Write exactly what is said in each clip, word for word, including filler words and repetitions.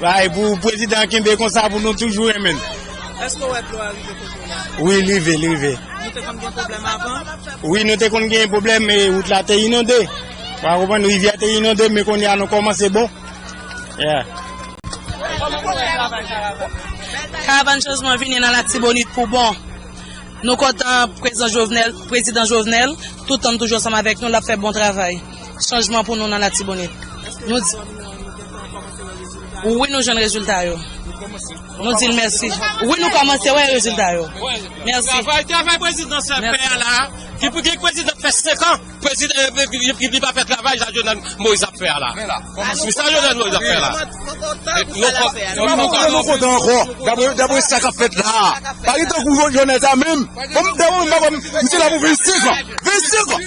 Bay pou prezidan kenbe konsa pou nou toujou renmen l. Èske w wè dlo a rive kote w la? Wi, li rive, li rive. Nou te konn gen pwoblèm avan? Wi, nou te konn gen pwoblèm, e wout la te inonde. Ou konprann, rivyè te inonde, men kounye a nou kòmanse bon. Yeah. Karavàn chanjman vini nan Latibonit pou bon. Nou kontan prezidan Jovenel, prezidan Jovenel, tout tan toujou ansanm avèk nou, l ap fè bon travay. Chanjman pou nou nan Latibonit. Nou di, wi, nou jwenn rezilta yo. Nou di l mèsi. Wi, nou kòmanse wè rezilta yo. Mèsi. Travay, travay prezidan sa fè a la. Ki pou gen prezidan fè senk an. Prezidan, eh, eh, li, li pa fè travay sa Jovenel Moïse ap fè a la. Se sa Jovenel Moïse ap fè la. Nou kontan ankò. Dapre, dapre sa k ap fèt la. Pa gen tankou Jovenel sa menm. Bon, dapre mwen, misye la pou vin senk an. Vin senk an.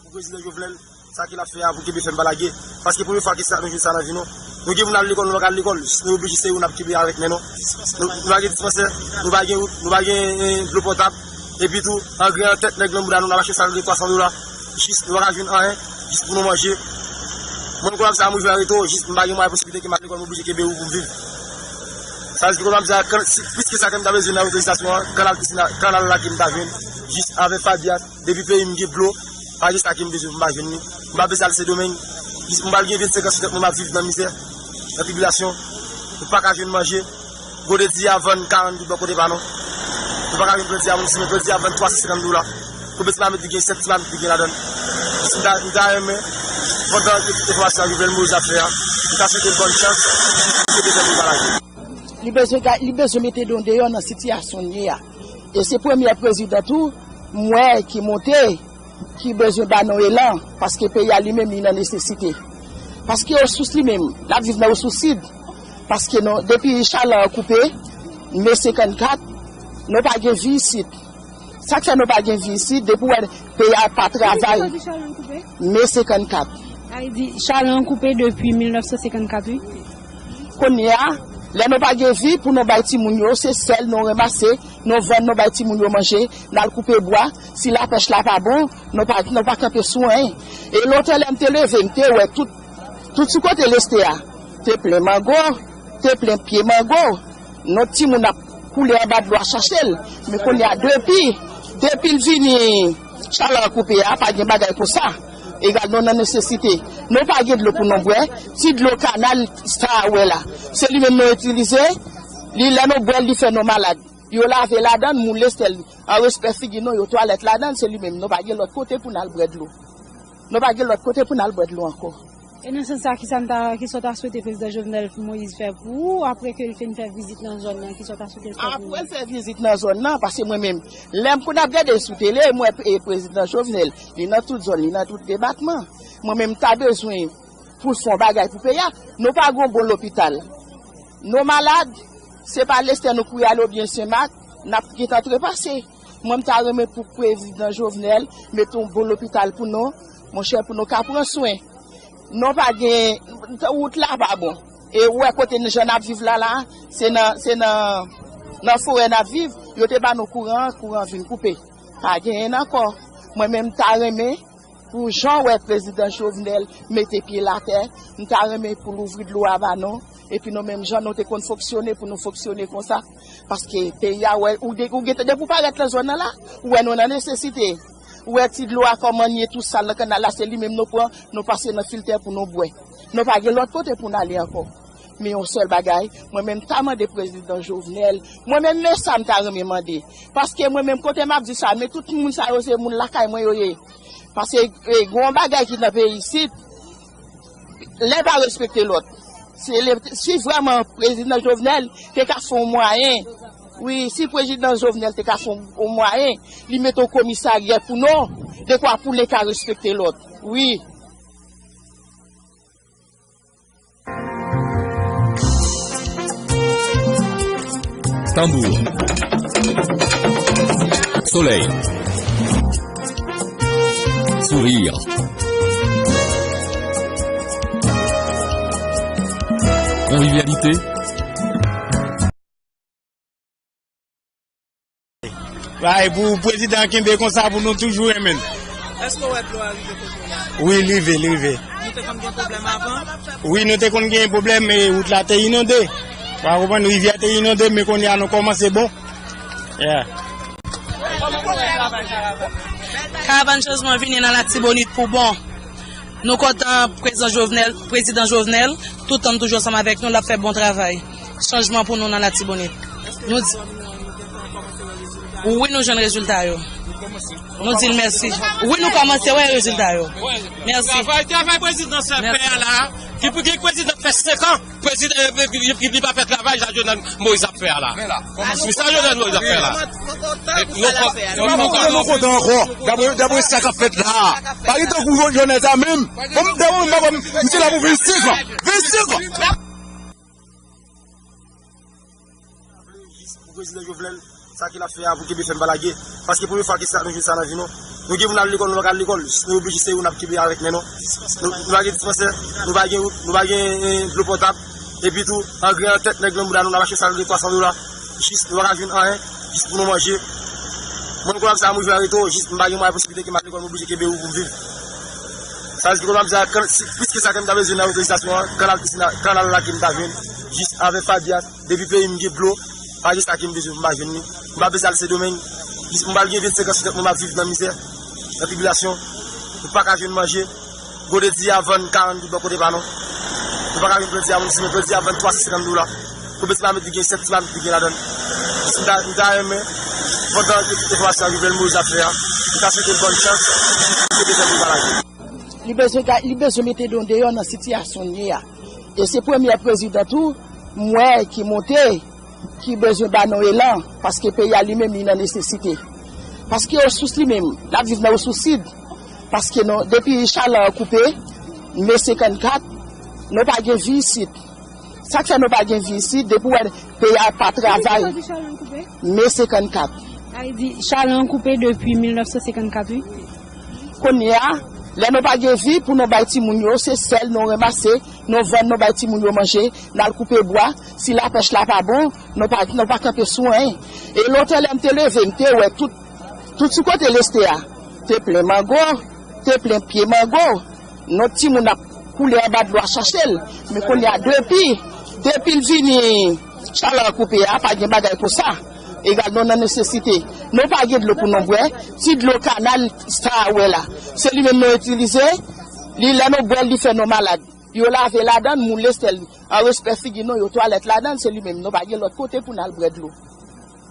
Pou prezidan Jovenel, sa ke l ap fè a pou kenbe fèm pa lage. Paske premye fwa ke sa, nou jwenn sa nan vi nou. Nou gen pou n al lekòl, nou pa ka al lekòl. Nou oblije se yo n ap kenbe avèk men nou. Nou, nou pa gen dispansè, nou pa gen wout, nou pa gen, eh, dlo potab. Epi tou, angren an tèt nèg nan bouda nou, n ap achte sa nan twa san dola. Jis nou pa ka jwenn anyen, jis pou nou manje. Mwen, m konn ap sa, mwen jwenn reto, jis m pa gen mwayen posiblite ke m al lekòl, m oblije kenbe ou pou m viv. Sa vle di, konn ap sa, kan, si, plis ke sa ke m ta bezwen nan otorizasyon an, kanal Pisina, kanal la ke m ta jwenn, jis avèk Fabiat. Depi peyi m gen dlo, pa gen sa ke m bezwen pou m pa jwenn li. M pa bezwen al Sendomeng. M pral gen vennsenk an sou tèt mwen, m ap viv nan mizè, nan tribilasyon. Nou pa ka jwenn manje. Gwo dweti a vann karant goud bò kote pa nou. Nou pa ka jwenn dweti a, moun si dweti a vann twa san senkant dola. Konbyen ti mamit li gen, sèt ti mamit li gen ladan l. Si m ta, m ta renmen, pandan ke tout enfòmasyon sa Jovenel Moïse ap fè a, m ta swete l bòn chans, pou ke Jovenel Moïse pa lage. Li bezwen ga-, li bezwen mete nou deyò nan sitiyasyon n ye a. E se premyè prezidan tou, m wè ki monte, ki bezwen ba nou elan, paske peyi a li menm li nan nesesite. Paske Osous li menm, l ap viv nan Osous Sid. Paske nou, depi Chalan an koupe, me senkannkat, nou pa gen vi isit. Sa k fè nou pa gen vi isit, depi w wè peyi a pa travay, me senkannkat. Sa vle di Chalan an koupe depi mil nèf san senkannkat, wi. Kounye a, lè nou pa gen vi pou nou bay timoun yo, se sèl nou ranmase, nou vann, nou bay timoun yo manje, n al koupe bwa. Si lapèch la pa bon, nou pa, nou pa kanpe sou anyen. E lontan lè m te leve, m te wè tout, tout sou kote Lestè a, te plen mango, te plen pye mango. Nou timoun ap koule anba dlo a chache l. Men kounye a, depi, depi l vini, Chalan an koupe a, pa gen bagay konsa. Egal, nou nan nesesite. Nou pa gen dlo pou nou bwè. Ti dlo kanal sa a wè la, se li menm nou itilize. Li, lè nou bwè l, li fè nou malad. Yo lave ladan l, moun Lestè, an respè figi nou, yo twalèt ladan l, se li menm. Nou pa gen lòt kote pou n al bwè dlo. Nou pa gen lòt kote pou n al bwè dlo ankò. E nan sans sa, kisa n ta, kisa w ta swete prezidan Jovenel Moïse fè pou ou, apre ke l fin fè vizit nan zòn nan, kisa w ta swete l fè pou ou? Apre l fè vizit nan zòn nan, paske mwen menm, lè m konn ap gade l sou tele, m wè, e, prezidan Jovenel, li nan tout zòn, li nan tout depatman. Mwen menm, m ta bezwen pou l fè yon bagay pou peyi a. Nou pa gen yon bon lopital. Nou malad, se pa Lestè nou kouri ale oubyen Senmak, n ap gentan trepase. Mwen, m ta renmen pou prezidan Jovenel mete yon bon lopital pou nou, monchè, pou nou ka pran swen. Nou pa gen, wout la pa bon. E ou wè kote n, jan n ap viv la, la, se nan, se nan, nan forè n ap viv, yo te ba nou kouran, kouran vin koupe. Pa genyen ankò. Mwen menm, m ta renmen pou jan w wè prezidan Jovenel mete pye l atè, m ta renmen pou l ouvri dlo a ba nou, epi nou menm jan nou te konn fonksyone, pou nou fonksyone konsa. Paske peyi a, wè, ou de-, ou gentan depi w parèt nan zòn nan la, ou wè nou nan nesesite. Ou wè ti dlo a kòman l ye tou sal nan kanal la, se li menm nou pran, nou pase nan filtè pou nou bwè. Nou pa gen lòt kote pou n ale ankò. Men yon sèl bagay, mwen menm ta mande prezidan Jovenel, mwen menm men sa m ta renmen mande. Paske mwen menm kote m ap di sa, men tout moun sa yo se moun lakay mwen yo ye. Paske, e, gen yon bagay ki nan peyi isit, len pa respekte lòt. Se le, si vrèman prezidan Jovenel te ka fè yon mwayen, wi, si prezidan Jovenel te ka fè yon, yon mwayen, li mete yon komisarya pou nou, dekwa pou len ka respekte lòt. Wi. Tanbou. Solèy. Sourire. Konvivyalite. Bay pou prezidan kenbe konsa pou nou toujou renmen l. Èske w wè dlo a rive kote w la? Wi, li rive, li rive. Nou te konn gen pwoblèm avan? Wi, nou te konn gen pwoblèm, e wout la te inonde. Ou konprann, rivyè te inonde, men kounye a nou kòmanse bon. Yeah. Karavàn chanjman vini nan Latibonit pou bon. Nou kontan prezidan Jovenel, prezidan Jovenel, tout tan toujou ansanm avèk nou, l ap fè bon travay. Chanjman pou nou nan Latibonit. Nou di, wi, nou jwenn rezilta yo. Nou di l mèsi. Wi, nou kòmanse wè rezilta yo. Mèsi. Travay, travay prezidan fè a la, ki pou gen prezidan fè senk an, prezidan, eh, li, li, li pa fè travay sa Jovenel Moïse ap fè a la. Wi, sa Jovenel Moïse ap fè la. Se pa pou nou kontan ankò. Dapre, dapre sa k ap fèt la. Pa gen tankou Jovenel sa menm. Bon, dapre mwen, misye la pou vin senk an. Vin senk an. Jis pou prezidan Jovenel, sa ke l ap fè a pou kenbe fèm pa lage. Paske premye fwa ke sa, nou jwenn sa nan vi nou. Nou gen pou n al lekòl, nou pa ka al lekòl. Jis nou oblije se yo n ap kenbe avèk men nou. Nou, nou pa gen dispansè, nou pa gen wout, nou pa gen, eh, dlo potab. Epi tou, angren an tèt nèg nan bouda nou, n ap achte sa ki twa san dola. Jis nou pa ka jwenn anyen, jis pou nou manje. Mwen, m konn ap sa, mwen jwe areto, jis m pa gen mwayen posiblite ke m al lekòl, m oblije kenbe ou pou m viv. Sa vle di, kòm m ap di a, kan, si, plis ke sa ke m ta bezwen nan otorizasyon an, kanal pisina, kanal la ke m ta jwenn, jis avèk Fabias, depi peyi m gen dlo, pa gen sa ke m bezwen pou m pa jwenn li. M pa bezwen al Sendomeng, jis m pral gen vennsenk an sou tèt mwen, m ap viv nan mizè, nan tribilasyon, nou pa ka jwenn manje. Gwo de di a vann karant goud bò kote pa nou. Nou pa ka jwenn plen di a, moun simen plen di a vann twa san senkant dola. Konbyen ti mamit li gen, sèt ti mamit li gen ladan l. Jis m ta, m ta renmen, pandan ke tout enfòmasyon a Jovenel Moïse ap fè a, m ta swete l bòn chans, jis pou ke dezèm li pa lage. Li bezwen ga-, li bezwen mete nou deyò nan sitiyasyon n ye a. E se premyè prezidan tou, m wè ki monte, ki bezwen ba nou elan, paske peyi a li menm li nan nesesite. Paske resous li menm, l ap viv nan resous sid. Paske nou, depi chalè an koupe, me senkannkat, nou pa gen vi isit. Sa k fè nou pa gen vi isit, depi w wè peyi a pa travay, me senkannkat. Sa vle di, chalè an koupe depi mil nèf san senkannkat, wi. Kounye a, lè nou pa gen vi pou nou bay timoun yo, se sèl nou ranmase, nou vann, nou bay timoun yo manje, n al koupe bwa, si lapèch la pa bon, nou pa, nou pa kanpe sou anyen. E lotè lè m te leve, m te wè tout, tout sou kote Lestè a, te plen mango, te plen pye mango. Nou timoun ap koule anba dlo a chache l. Men kounye a, depi, depi l vini, chalè an koupe a, pa gen bagay konsa. Egal, nou nan nesesite. Nou pa gen dlo pou nou bwè. Ti dlo kanal sa a wè la, se li menm nou itilize. Li, lè nou bwè l, li fè nou malad. Yo lave ladan l, moun Lestè l, an respè figi nou, yo twalèt ladan l, se li menm. Nou pa gen lòt kote pou n al bwè dlo.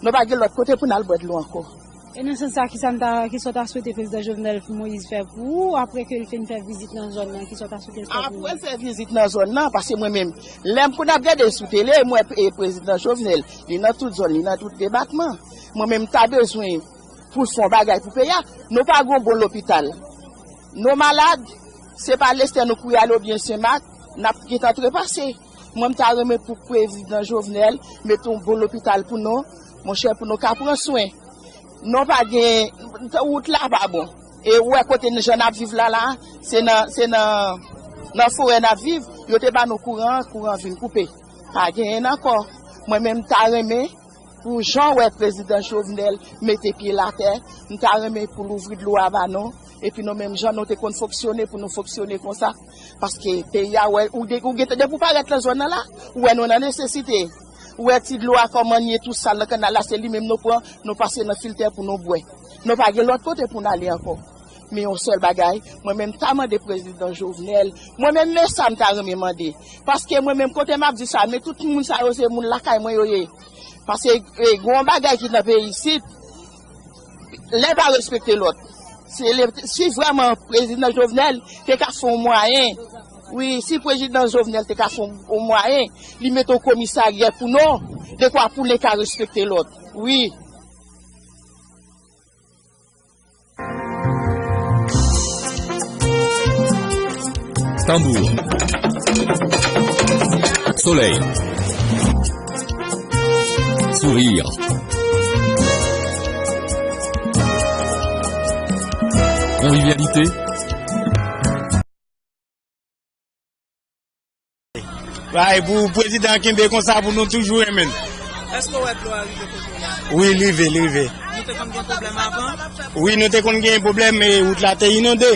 Nou pa gen lòt kote pou n al bwè dlo ankò. E nan sans sa, kisa n ta, kisa w ta swete prezidan Jovenel Moïse fè pou ou, apre ke l fin fè vizit nan zòn nan, kisa w ta swete l fè pou ou? Apre l fè vizit nan zòn nan, paske mwen menm, lè m konn ap gade sou tele, m wè, e, prezidan Jovenel, li nan tout zòn, li nan tout depatman. Mwen menm, m ta bezwen pou l fè yon bagay pou peyi a. Nou pa gen yon bon lopital. Nou malad, se pa Lestè nou kouri ale oubyen Senmak, n ap gentan trepase. Mwen, m ta renmen pou prezidan Jovenel mete yon bon lopital pou nou, monchè, pou nou ka pran swen. Nou pa gen, wout la pa bon. E ou wè kote n, jan n ap viv la, la, se nan, se nan, nan forè n ap viv. Yo te ba nou kouran, kouran vin koupe. Pa genyen ankò. Mwen menm, m ta renmen pou jan w wè prezidan Jovenel mete pye l atè, m ta renmen pou l ouvri dlo a ba nou, epi nou menm jan nou te konn fonksyone, pou nou fonksyone konsa. Paske peyi a, wè, ou de-, ou gentan, depi w parèt nan zòn nan la, ou wè nou nan nesesite. Ou wè ti dlo a kòman l ye tou sal nan kanal la, se li menm nou pran, nou pase nan filtè pou nou bwè. Nou pa gen lòt kote pou n ale ankò. Men yon sèl bagay, mwen menm ta mande prezidan Jovenel, mwen menm men sa m ta renmen mande. Paske mwen menm kote m ap di sa, men tout moun sa yo se moun lakay mwen yo ye. Paske, e, gen yon bagay ki nan peyi isit, lè pa respekte lòt. Se le, si vrèman prezidan Jovenel te ka fè yon mwayen, wi, si prezidan Jovenel te ka fè yon, yon mwayen, li mete yon komisarya pou nou, dekwa pou len ka respekte lòt. Wi. Tambour. Soleil. Sourire. Convivialité. Bay pou prezidan kenbe konsa pou nou toujou renmen. Èske w wè dlo a rive kote w la? Wi, li rive, li rive. Nou te konn gen pwoblèm avan? Wi, nou te konn gen pwoblèm, e wout la te inonde.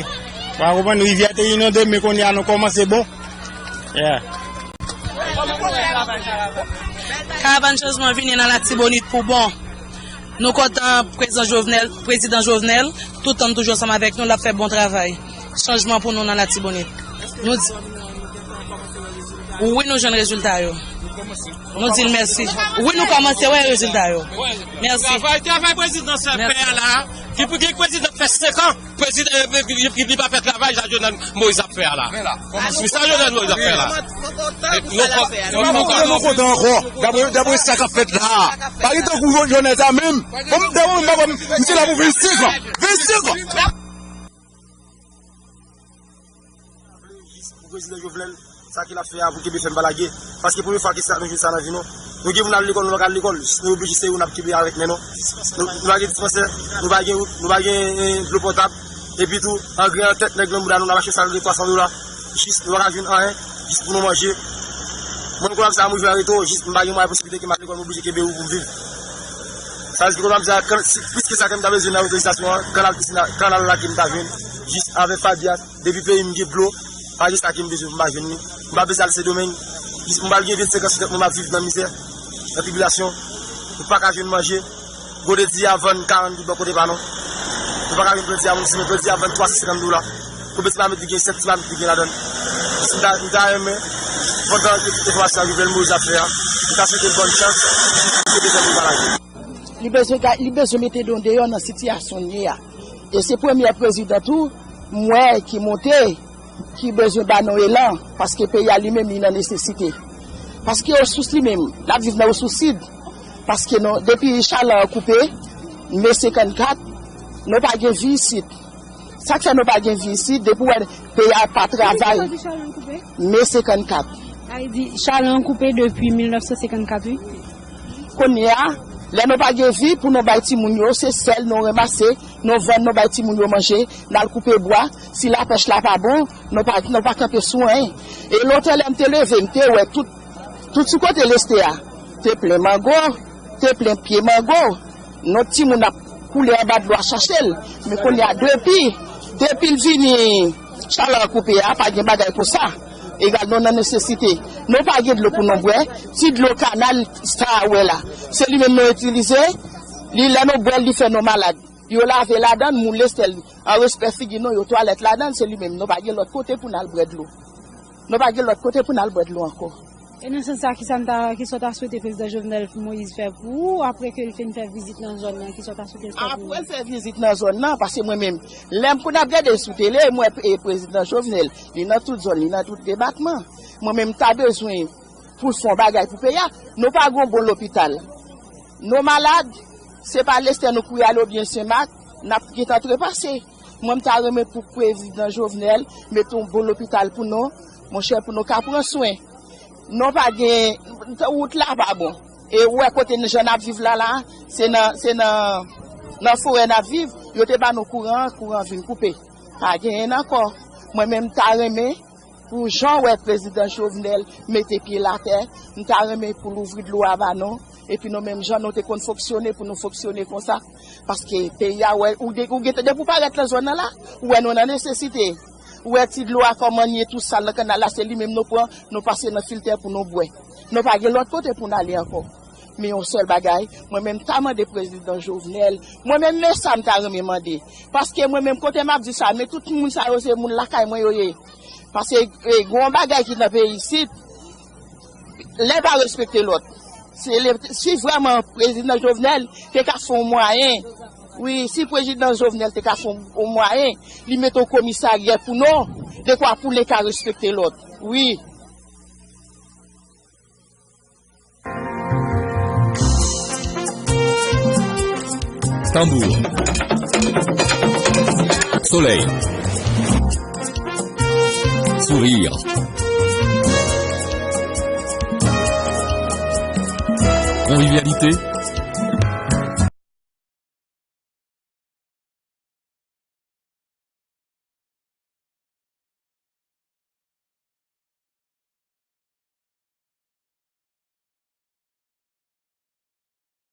Ou a konprann, rivyè te inonde, men kounye a nou kòmanse bon. Yeah. Karavàn chanjman vini nan Latibonit pou bon. Nou kontan prezidan Jovenel, prezidan Jovenel, tout tan toujou ansanm avèk nou, l ap fè bon travay. Chanjman pou nou nan Latibonit. Nou di, wi, nou jwenn rezilta yo. Nou di l mèsi. Wi, nou kòmanse wè rezilta yo. Mèsi. Travay, travay prezidan fè pè a la. Ki pou gen prezidan fè senk an. Prezidan, eh, li, li, li pa fè travay sa Jovenel Moïse ap fè a la. Se sa Jovenel Moïse ap fè la. Nou kontan, nou kontan ankò. Daprè, daprè sa k ap fèt la. Pa gen tankou Jovenel sa menm. Bon, daprè mwen, misye la pou vennsenk an. Vennsenk an. Jis pou prezidan Jovenel, sa ke l ap fè a pou kenbe fèm pa lage. Paske premye fwa ke sa, nou jwenn sa nan vi nou. Nou gen pou n al lekòl, nou pa ka al lekòl. Jis nou oblije se yo n ap kenbe avèk men nou. Nou, nou pa gen dispansè, nou pa gen wout, nou pa gen, eh, dlo potab. Epi tou, angren an tèt nèg nan bouda nou, n ap achte sa nou gen twa san dola. Jis nou pa ka jwenn anyen, jis pou nou manje. Mwen, m konn ap sa, mwen jwe an reto, jis m pa gen mwayen posiblite ke m al lekòl, m oblije kenbe ou pou m viv. Sa vle di, konn ap sa, kan, si, plis ke sa ke m ta bezwen nan otorizasyon an, kanal Pisina, kanal la ke m ta jwenn, jis avèk Fabiat. Depi peyi m gen dlo, pa gen sa ke m bezwen pou m pa jwenn li. M pa bezwen al Sendomeng. Jis m pral gen vennsenk an sou tèt mwen, m ap viv nan mizè, nan tribilasyon. Nou pa ka jwenn manje. Gwo dezi a vann karant goud bò kote pa nou. Nou pa ka jwenn gwo dezi a moun simen, gwo dezi a vann twa san senkant dola. Pou bèt ti mamit li gen, sèt ti mamit li gen ladan l. Jis m ta, m ta renmen, pandan ke tout enfòmasyon a Jovenel Moïse ap fè a, m ta swete l bòn chans, jis pou ke bezwen pou l pa lage. Li bezwen ga-, li bezwen mete nou deyò nan sitiyasyon n ye a. E se premyè prezidan tou, m wè ki monte, ki bezwen ba nou elan, paske peyi a li menm li nan nesesite. Paske resous li menm, l ap viv nan resous sid. Paske nou, depi chalè an koupe, me senkannkat, nou pa gen vi isit. Sa k fè nou pa gen vi isit, depi w wè peyi a pa travay, me senkannkat. Sa vle di, chalè an koupe depi mil nèf san senkannkat, wi. Kounye a, lè nou pa gen vi pou nou bay timoun yo, se sèl nou ranmase, nou vann, nou bay timoun yo manje, n al koupe bwa. Si lapèch la pa bon, nou pa, nou pa kanpe sou anyen. E lontan lè m te leve, m te wè tout, tout sou kote Lestè a, te plen mango, te plen pye mango. Nou timoun ap koule anba dlo a chache l. Men kounye a, depi, depi l vini, chalè an koupe a, pa gen bagay konsa. Egal, nou nan nesesite. Nou pa gen dlo pou nou bwè. Ti dlo kanal sa a wè la, se li menm nou itilize. Li, lè nou bwè l, li fè nou malad. Yo lave ladan l, moun Lestè, an respè figi nou, yo twalèt ladan l, se li menm. Nou pa gen lòt kote pou n al bwè dlo. Nou pa gen lòt kote pou n al bwè dlo ankò. E nan sans sa, kisa n ta, kisa w ta swete prezidan Jovenel Moïse fè pou ou, apre ke l fin fè vizit nan zòn nan, kisa w ta swete l fè pou ou? Apre l fè vizit nan zòn nan, paske mwen menm, lè m konn ap gade l sou tele, m wè, e, prezidan Jovenel, li nan tout zòn, li nan tout depatman. Mwen menm, m ta bezwen pou l fè yon bagay pou peyi a. Nou pa gen yon bon lopital. Nou malad, se pa Lestè nou kouri ale oubyen Senmak, n ap gentan trepase. Mwen, m ta renmen pou prezidan Jovenel mete yon bon lopital pou nou, monchè, pou nou ka pran swen. Nou pa gen, wout la pa bon. E ou wè kote n, jan n ap viv la, la, se nan, se nan, nan forè n ap viv, yo te ba nou kouran, kouran vin koupe. Pa genyen ankò. Mwen menm, m ta renmen pou jan w wè prezidan Jovenel mete pye l atè, m ta renmen pou l ouvri dlo a ba nou, epi nou menm jan nou te konn fonksyone, pou nou fonksyone konsa. Paske peyi a wè, ou de-, ou gentan, depi w parèt nan zòn nan la, ou wè nou nan nesesite. Ou wè ti dlo a kòman l ye tou sal nan kanal la, se li menm nou pran, nou pase nan filtè pou nou bwè. Nou pa gen lòt kote pou n ale ankò. Men yon sèl bagay, mwen menm ta mande prezidan Jovenel, mwen menm men sa m ta renmen mande. Paske mwen menm kote m ap di sa, men tout moun sa yo se moun lakay mwen yo ye. Paske, e, gen yon bagay ki nan peyi isit, len pa respekte lòt. Se le, si vrèman prezidan Jovenel te ka fè yon mwayen, wi, si prezidan Jovenel te ka fè yon, yon mwayen, li mete yon komisarya pou nou, dekwa pou len ka respekte lòt. Wi. Tambour. Soleil. Sourire. Convivialité.